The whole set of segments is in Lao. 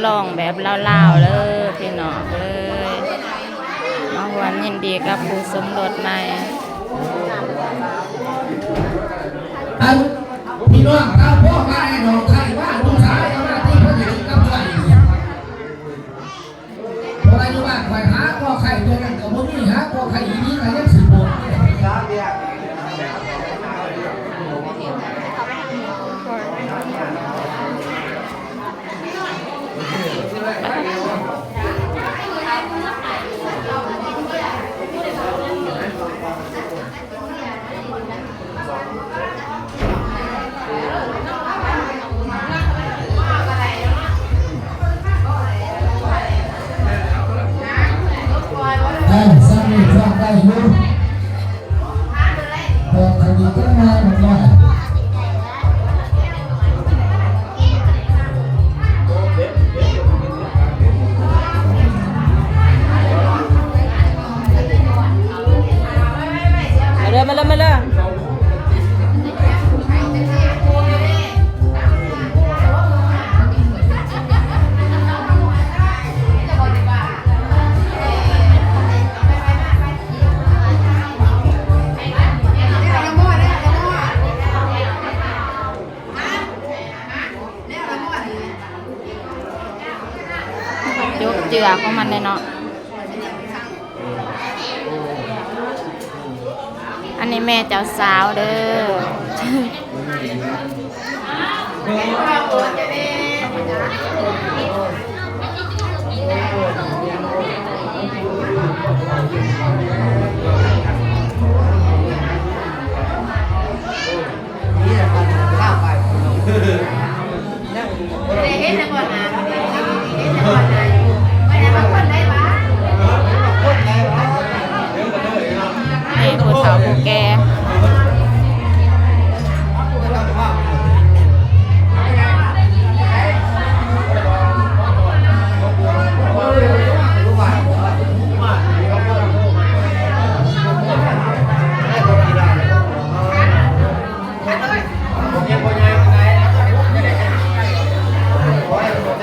ຮ້ອງແບບລາວໆເດີພີ່ນ້ອງເອີຍ ມາຮ່ວມຍິນດີກັບຄູ່ສົມລົດໃໝ່. ອັນ ພີ່ນ້ອງ ຖ້າພໍ່ມາໃນໜອງໄຄ ວ່າລູກຊາຍເອົາມາທີ່ເພິ່ນເຮັດກັບຂ້ອຍນີ້ ເພາະວ່າຢູ່ບ້ານຂ້ອຍຫາກໍໄຂ້ຕົວນັ້ນກໍບໍ່ມີ ຫາກໍໄຂ້ອີ່ດີກໍຍັງຊິບອກ. ເອີ ຊ່ຳນີ້ພວກໄດ້ຢູ່ ບອກໃຫ້ດີຈັກໜ່ອຍ ບັກນ້ອຍ. ມາເດີ ມາເດີ ມາເດີ. ຈົກເຈືອຂອງມັນເດ້ເນາະ. ອັນນີ້ແມ່ເຈົ້າສາວເດີ. ນີ້ຜູ້ເຖົ້າຜູ້ແກ່.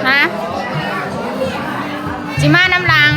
ຮະ ຊິມານຳຫຼັງ.